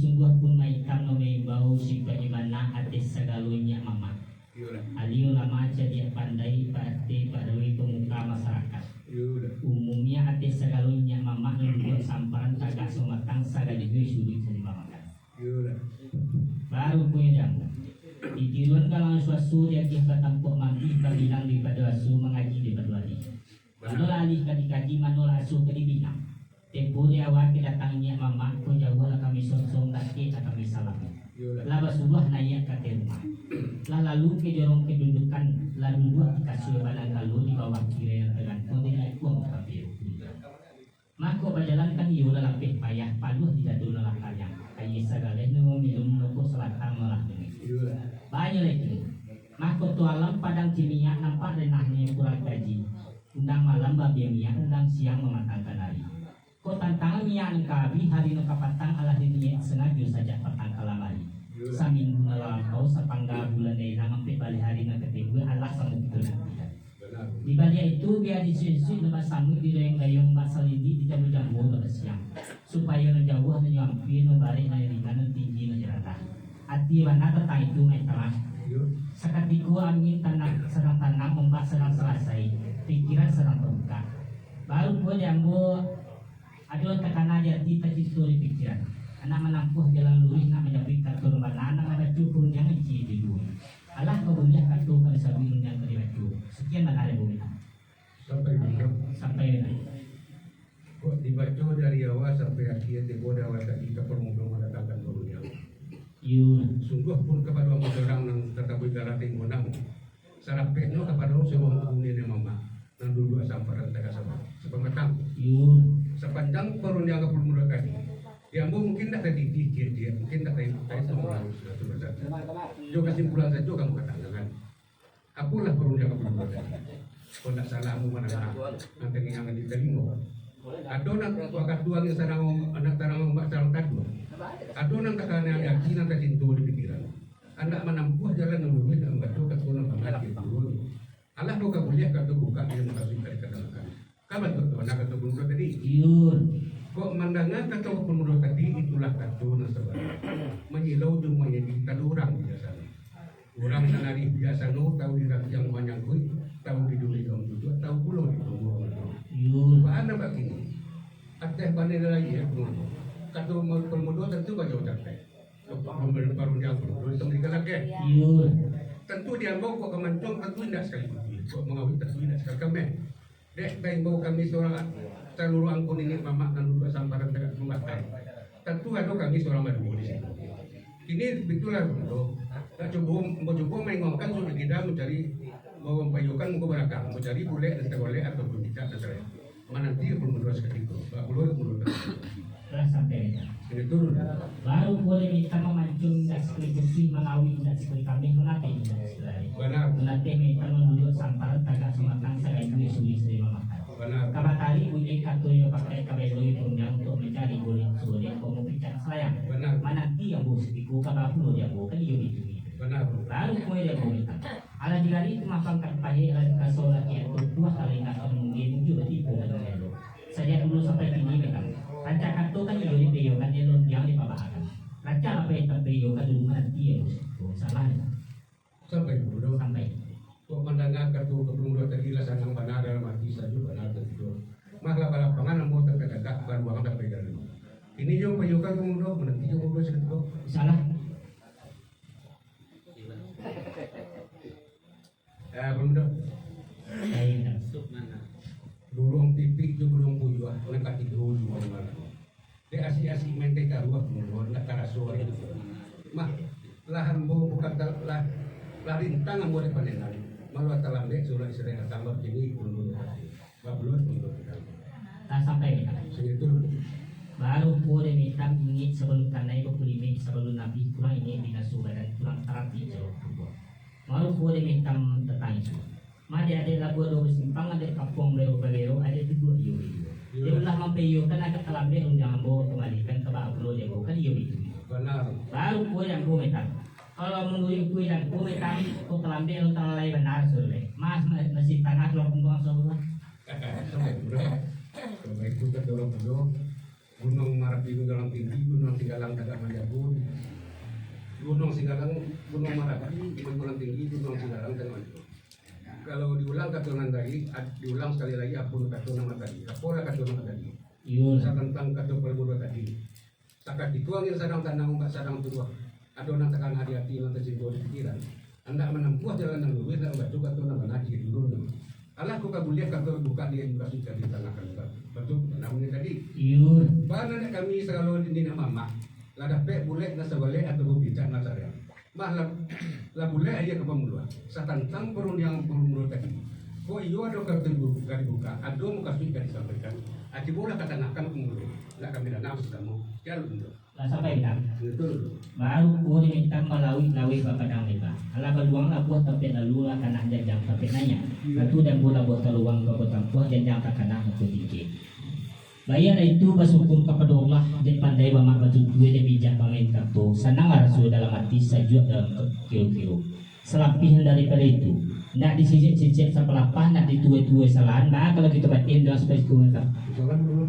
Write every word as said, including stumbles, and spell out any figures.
Sungguahpun maitam nan maimbau sipaik bana ateh sagalo nyiak mamak. Iyolah. Alim ulama cadiak pandai, parati pagawai pamuka masarakat. Iyolah. Umumnya ateh sagalo nyiak mamak nan duduak samparan tagak sumatang sagaligus suduik salimbang makan. Iyolah. Baru punyo jamu. Di tiruan galang suaso diagiah batampuak mambih, babilang daripado aso mangaji daripado alih. Manolah alih ka dikaji, manolah aso ka dibina. Tempo di awal kedatangan nyiak mamak, ko jauah lah kami sonsong, dakek lah kami salami. Iyolah. Lah basuah naiak ka ateh rumah. Lah lalu ka jorong kadudukan, lah duduak di kasua badangkalo di bawah tirai nan tagantuang di ikuang kapiru. Mako bajalan kan iyo lah lapeh payah, paluah di dado nan lah kanyang. Aia sagaleh nan minum, rokok sabatang nan lah dingin. Iyolah. Banyak lai tu. Mako tu alam padang cimiak, nampak renahnyo kurang kaji. Undang malam babiang minyak, undang siang mamatangkan ari. Kok tantangan minyak nan ka abih, hari nan ka patang, alah diniaik sangajo sajak patang kalam ari. Saminggu nan lah lampau, sapangga bulan nan ilang, ampek baleh ari nan ka timbua, alah samo kito nantikan. Di baliak itu, bia di suik-suik nan basamuik, di dayung-dayung bak salindik, di jambu-jambu nan basiang, supayo nan jauah nan nyo ampia, nan barek nan ringan, nan tinggi nan rendah. Ati bana tantang itu, Mak Tamah. Sakatiko angin tanang, sadang tanang, ombak sadang salasai, pikiran sadang tabukak. Baru pulo di ambo, ado takana di ati, tacinto di pikiran. Anak manampuah jalan luruih, nak manjapuik kato nan bana, nak mambaco parundiangan ciek jo duo. Alah ka buliah kato ka disabuik, rundiang ka dibaco. Sakian bana dari ambo mintak. Sampai, Bunda. Sampai, Bunda. Kok dibaco dari awal sampai akhir, tibo di awal tadi ka parmudo mandatangkan parundiang. Iyo. Sungguahpun kapado ambo surang nan tatabuik darah tinggi namo. Sarapeknyo kapado suruang kuni nan mamak, nan duduak samparan tagak saba-, sapamatang. Iyo. Sapanjang parundiangan parmudo tadi, di ambo mungkin ndak tadidih ciek-ciek, mungkin ndak tai-, tahitung harus satu persatu. Jo kasimpulan sajo ka ambo katakan. Apolah parundiangan parmudo tadi? Kok ndak salah ambo mandanga, nan tangiang di talingo. Ado nan wakatu angin sadang, nan tarang ombak sadang taduah. Ado nan takana di ati, nan tacinto di pikiran. Andak manampuah jalan nan luruih, nak mambaco kato nan bana ciek duo. Alah kok ka buliah kato bukak, iyo mukasuik ka dikatanakan. Ka bantuak tu bana kato parmudo tadi. Iyo. Kok mandanga kato parmudo tadi, itulah kato nan sabana. Manyilau jo manyadi tado urang biasano. Urang nan arih biasano, tahu di rantiang manyangkuik, tahu di duri daun tutuak, tahu pulo di tumbuah madu. Iyo. Baa nan bakini? Ateh bana lai, yo, parmudo. Kato parmudo tantu bajauah cakai. Parundiang parmudo di Sambilan Kalakeh. Iyo. Tantu di ambo kok ka mancuang, tantu indak sakali putih. Kok mangawik, tantu indak sakali kameh. Dek, taimbau kami surang, saluruah angku niniak mamak nan duduak samparan tagak sumatang. Tantu ado kami surang baduo di siko. Kini bitulah, Bro. Nak cubo, ambo cubo maingokan sudah kida mancari, bapaiyuakan muko balakang, mancari bulek nan tagolek ataupun cicak nan tagolek. Mananti pun mudo sakutiko, bak pulo mudo tadi. Lah sampai. Sini turun. Baru pulo mintak mamancung indak sakali putih, mangawik indak sakali kameh, manapeh indak sakali. Bana. Manapeh mintak manduduak sampal, tagak samatang, saganjua suri suri mamakan. Bana. Ka batarik bunyi kato iyo pakai, ka beloi parundiang untuak mancari bulek sulik, komo picak salayang. Bana. Mananti ambo sakutiko, ka baa pulo di ambo, kan iyo itu. Bana. Baru pulo di ambo mintak. Alah digari tu mapang ka pahik, alah dikaso laki atuah, alah indak ka mungkin mujua tipu lagi elo. Sajak dulu sampai kini memang rancak kato kan iyo dipeiyokan, elo diang dipabahakan. Rancak apo nan tapeiyokan dulu mananti elo. Tu salah. Sampai dulu dong. Sampai. Kok mandanga kato ka parmudo tadi lah sanang bana dalam ati sajo, bana tadi tu. Mah lah balapangan ambo takadakak baruang sampai dalam. Kini jo paiyokan parmudo, mananti jo parmudo sakutiko. Salah. Eh, Bunda. Baik. Duluang pipik jo buluang puyuah, nan katigo ujung malam. Dek asik-asik main teh karuah, Bunda, ndak taraso ari tu. Mah, lah ambo bukan ta-, lah, lah rintang ambo dek pandenan. Malah talambek surang istri datang, bakini Bunda. Babuluah Bunda. Lah sampai, Bunda. Sini tu. Baru pulo dek mitam ingek sabalun kanai, bakulimek sabalun abih, kurang ingek binaso badan, kurang tarati jauah tubuah. Marupo dek mitam tatangih. Mah dek adek labuah dua basimpang, adek kampuang babero-babero, adek duduak iyo-iyo. Iyo. Dek ulah mampaiyokan agak talambek, rundiang ambo kambalikan ka baa pulo di ambo, kan iyo itu. Bana. Baru pulo di ambo mitam. Kalau manuruik ungku di ambo mitam, kok talambek, lo talalai bana, suruah. Mas, ma-, masih tangah tulang pungguang, suruah. Sampai pulo. Sampai itu kan dorong pulo. Gunuang Marapi Gunuang Tinggi, Gunuang Singgalang tagak manjago. Gunuang Singgalang, Gunuang Marapi Gunuang Tinggi, Gunuang Singgalang tagak manjago. Kalau diulang kato nan tadi, ad-, diulang sakali lai apo kato nan tadi. Apolah kato nan tadi? Iyo. Sa-, tantang kato parmulo tadi. Sakatiko angin sadang tanang, ombak sadang turuah. Ado nan takana di ati, nan tasinggo di pikiran. Andak manampuah jalan nan luruih, nak mambaco kato nan bana di duduak. Alah, kok ka buliah kato bukak di mukasuik ka ditangahkan. Batua, namunnyo tadi. Iyo. Bana nak kami sagalo di nak mamak, lah dapek bulek nan sabalek atau pincak nan sariang. Mah lah, lah bulek aia ka pamuluah. Satantang parundiangan parmulo tadi. Kok iyo ado kato bu-, ka dibukak, ado mukasuik ka disampaikan, a cubolah ka tangahkan pamuluah. Nak kami danau sasamo. Jalun tu. Lah sampai bilang. Batua. Baru kuah di Mintan balauik-lauik bapadang lebar. Alah baluang labuah tampek lalu, lah tanah janjang tampek naiak. Batu dan bola buah taluang ka batampuah, janjang takana batu tinggi. Baiak lah itu basyukur kapado Allah, dek pandai bamak batutua, dek bijak bamain kato, sanang lah raso dalam ati, sajuak dalam ke-, kiro-kiro. Salabiah daripado itu, nak disicek-cicek sapalapah, nak dituai-tuai salahan, baa kalau kito bateh dalam sapaiku mata. Salam dulu.